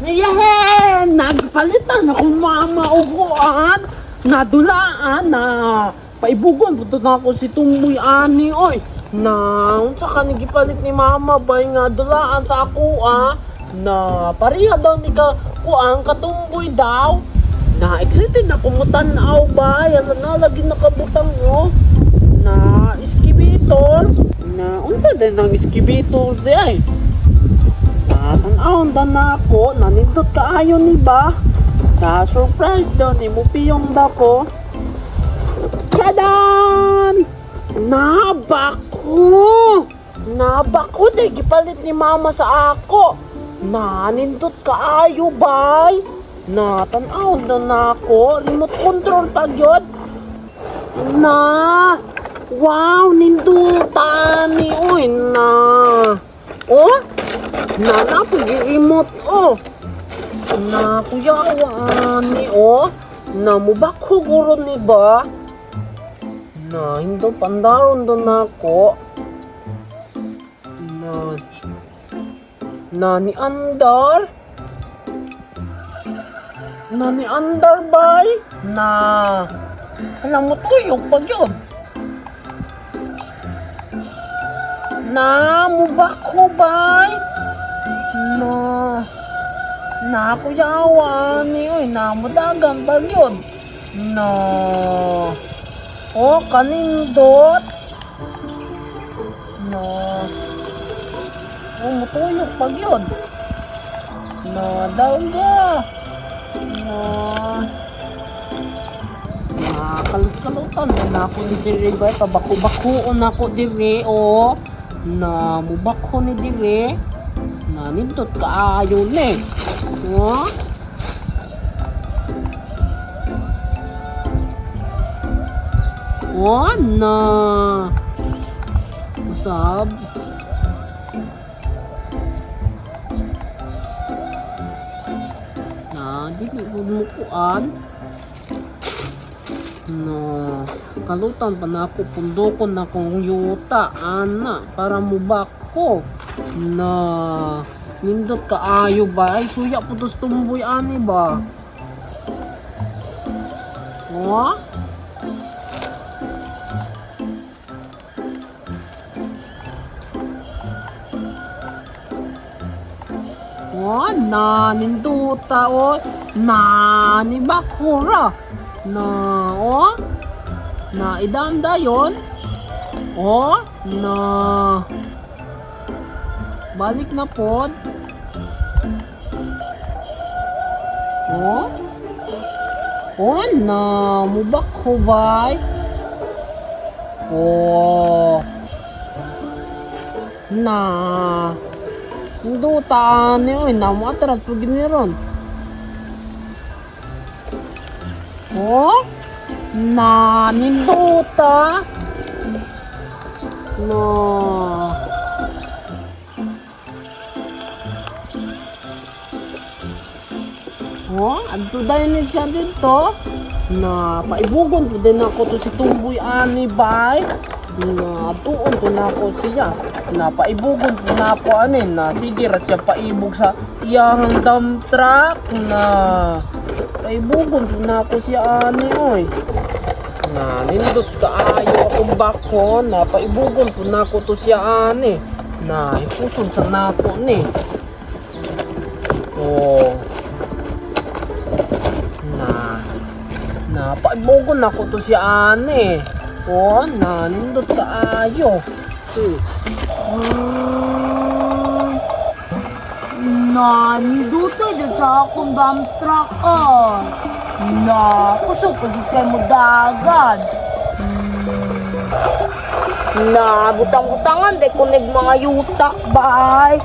Yehe! Nagpalitan ako mama uguan. Nadulaan na paibugon puto na ako si Tumboy ani oy. Na unsa ka ni gipalit ni mama bay nga dulaan sa ako ah. Na pareha daw ni ka kuang katumboy daw. Na excited na kumutan-aw ba? Yan na lagi nakabutang oh. Na iskibitor. Na unsa din ang iskibitor di ay? Natanaw da na ako, nanindot kaayo ni ba? Na surprise daw ni mupiyong dako. Tadam! Nabako! Nabako de gipalit ni mama sa ako. Nanindot kaayo bay. Natanaw na na ako, remote control pa gyud. Na! Wow, nindutan ni oy na. Oh, na na remote oh. Na kuya ni oh. Na mubakho guro ni ba? Na hindo pandaron do nako. Na na ni andar. Na ni andar bay. Na alam mo tuyok pag yun. Na mubakho bay. Na na kuyawa ni oy na mudagan pag yun. Na oh kanindot. Na oh mutuyok pag yun. Na dalga. Na na kalut-kalutan na na ako ni dire ba pabako-bako na ako dire oh. Na mubako ni dire. Na nindot kaayo ni. Oh. Oh, na. Usab. Na, dili ko mukuan. Na, kalutan pa na ako, pundokon na akong yuta, ana, para mubako. Na, nindot kaayo ba? Ay, suya po tos tumboy ani ba? Oh? Oh, na ninduta oh. Na ni bakura. Na oh. Na idam dayon. Oh, na balik na pod. Oh. Oh, na mubak bay. Oh. Na Nduta ni oy na mo atras pag giniron. Oh? Na ninduta. No. Oh, adto dayon ni siya dito. Na paibugon po din ako to si Tumboy ani bay. Na tuon po na ako siya. Na paibugon po na ako ani na sige ra siya paibog sa iyahang dump truck na paibugon po na ako siya ani oy. Na nindot kaayo akong bako na paibugon po na ako to siya ani. Na ipuson sa nako ni. Oh. Na na paibugon ako to siya ani. Oh, na nindot kaayo. Ah, Nanduto dyan sa akong dump truck ah. Na, kusog pa dyan kayo mo dagan. Na, butang-butangan, di ko nag mga yuta, bye.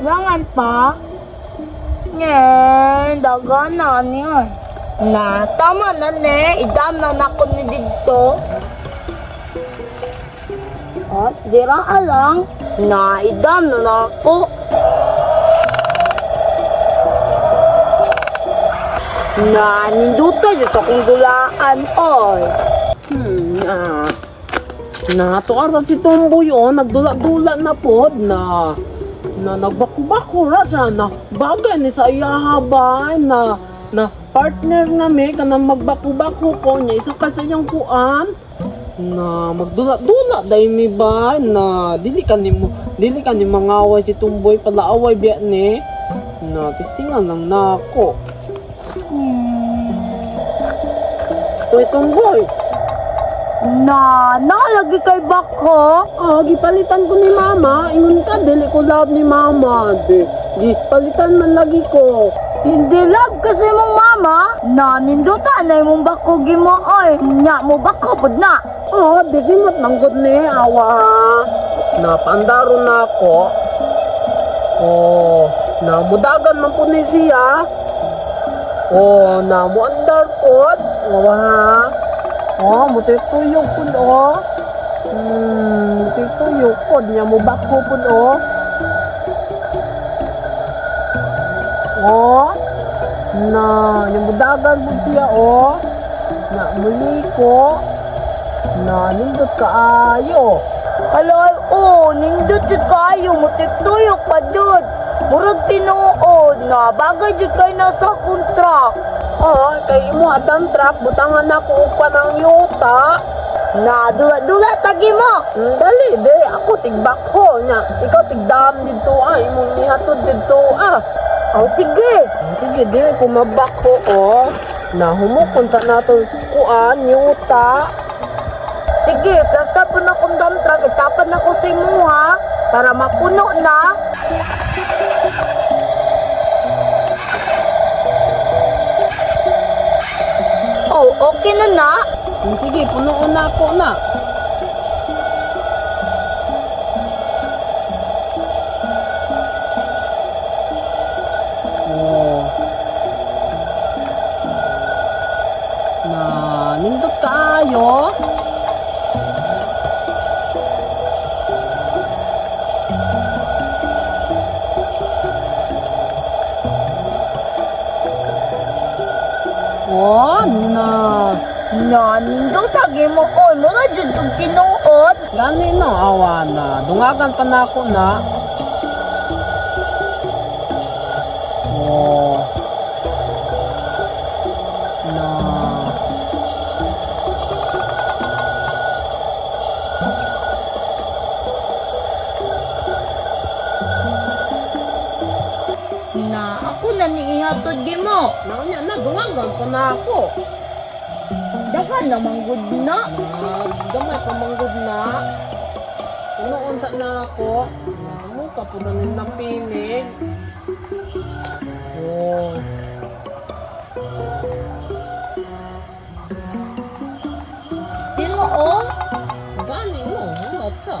Langan pa? Nye, daga na niya. Na, tama na ne. Idam na nako ni dito. Oh, dira lang. Naidam na nako. Na, ninduta jud akong dulaan, oy. Na. Na, tuara si Tomboy oh, nagdula-dula na pod na. Na nagbako-bako ra siya na bagay ni sa iyaha ba na na partner nami kanang magbako-bako ko niya isa ka sa iyang kuan na magdula-dula dai mi ba na dili ka nimo dili ka ni mangaway si Tumboy palaaway biya ni na testingan lang nako. Uy, Tumboy. Na, nalagi kay bako. Ah, gipalitan ko ni mama. Ingon ka, dili ko love ni mama. Di, gipalitan man lagi ko. Hindi love kasi mong mama. Na, ninduta na imong bako gimo, oy. Nya mo bako pud na. Ah, di mat manggot ni, awa. Napandaro na ako. Oh, namudagan man po ni siya. Oh, namuandar po. Awa ha. Oh, mutuyok po oh. Mutuyok po. Niya mo bako po oh. Oh, na, yung mudagan po siya oh. Na, muli ko. Na, nindot kaayo. Alay, oh, nindot jud kayo, mutiktuyok pa jud. Murag tinuod na bagay jud kay nasa kontra. Oh, kay imo adam truck, butangan na ko og panang yuta. Na dula-dula tagi mo. Dali, de, ako tigbakho nya. Ikaw tigdam didto ah, imong nihatod didto ah. Oh, sige. Sige, de, kumabakho oh. Na humukon sa nato kuan yuta. Sige, plasta po na kong dump truck, itapan na ko sa imo ha, para mapuno na. Oh, okay na na. Sige, punuon na ako na. Oh. Na, nindot kaayo. Oh, na. Na, nindot tagi mo oy, mura jud kog tinuod. Gani no, awa na. Dungagan pa na ako na. Oh. Na. Na, ako na niihatod gimo. Naunya na, dungagan pa na ako. Daghan naman gud na. Na, gamay pa manggod na. Unoon sa na ako. Na, mo ka po na ng pinig. Oh. Tinuod. Gani no, wala sa.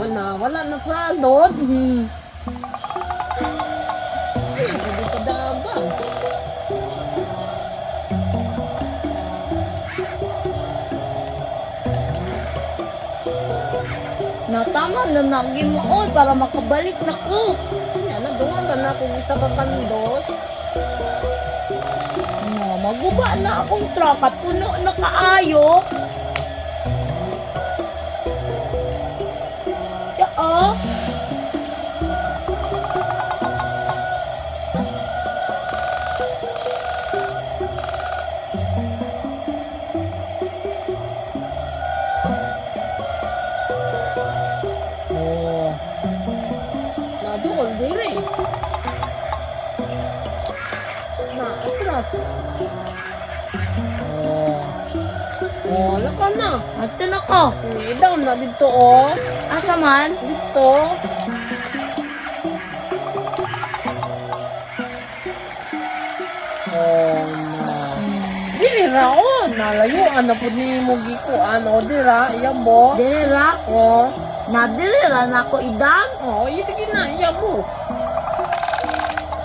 Wala, wala na sa lod. Ay, hindi pa dagan. Na tama na nagi mo oy para makabalik na ko. Kanya na, dungan na kung isa ka kandos. Na, maguba na akong truck at puno na kaayo. Ya, oh. Oh. Na doon, dire. Na, atras. Oh. Oh, laka na. Ato na ko. Down na dito, oh. Asa man? Dito. Oh, na. Diri ra, oh. Nalayuan na po ni mo gikuan. Oh, dira. Iya mo. Dili ra. Oh. Na dili ra na ako idam. Oh, iya, sige na. Iya mo.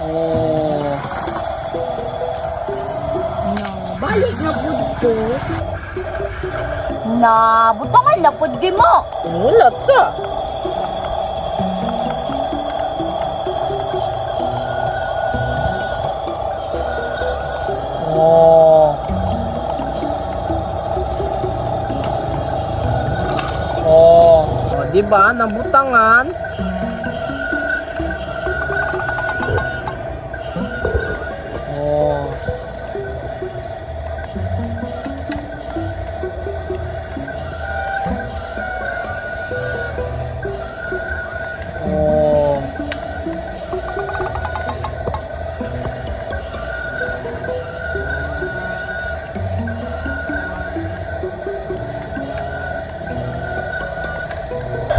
Oh. Na, balik na pud ko. Na, butangan na pud di mo. Wala sa. Oh. Oh, oh di ba nabutangan? Oh. Oh.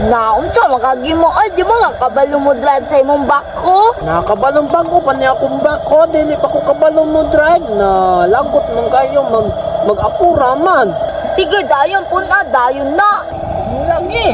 Na, unsa makagimo ay di mo nga kabalo mo drive sa imong bako? Nakabalong bago pa niya akong bako, dili pa ko kabalo mo drive na lagot man kayo mag mag-apura man. Sige, dayon pun na, dayon na. Lagi.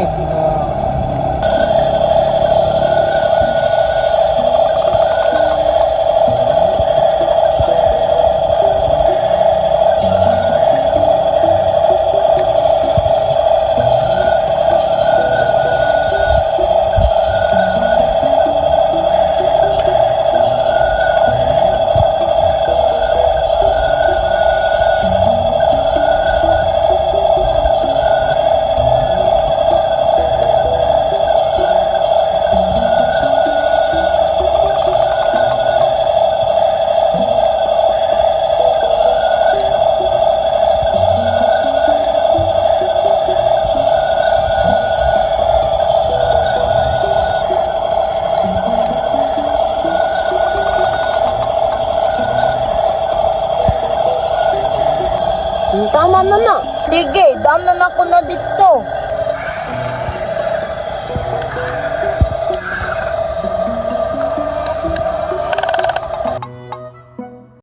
Tama na na. Sige, dam na nako na dito.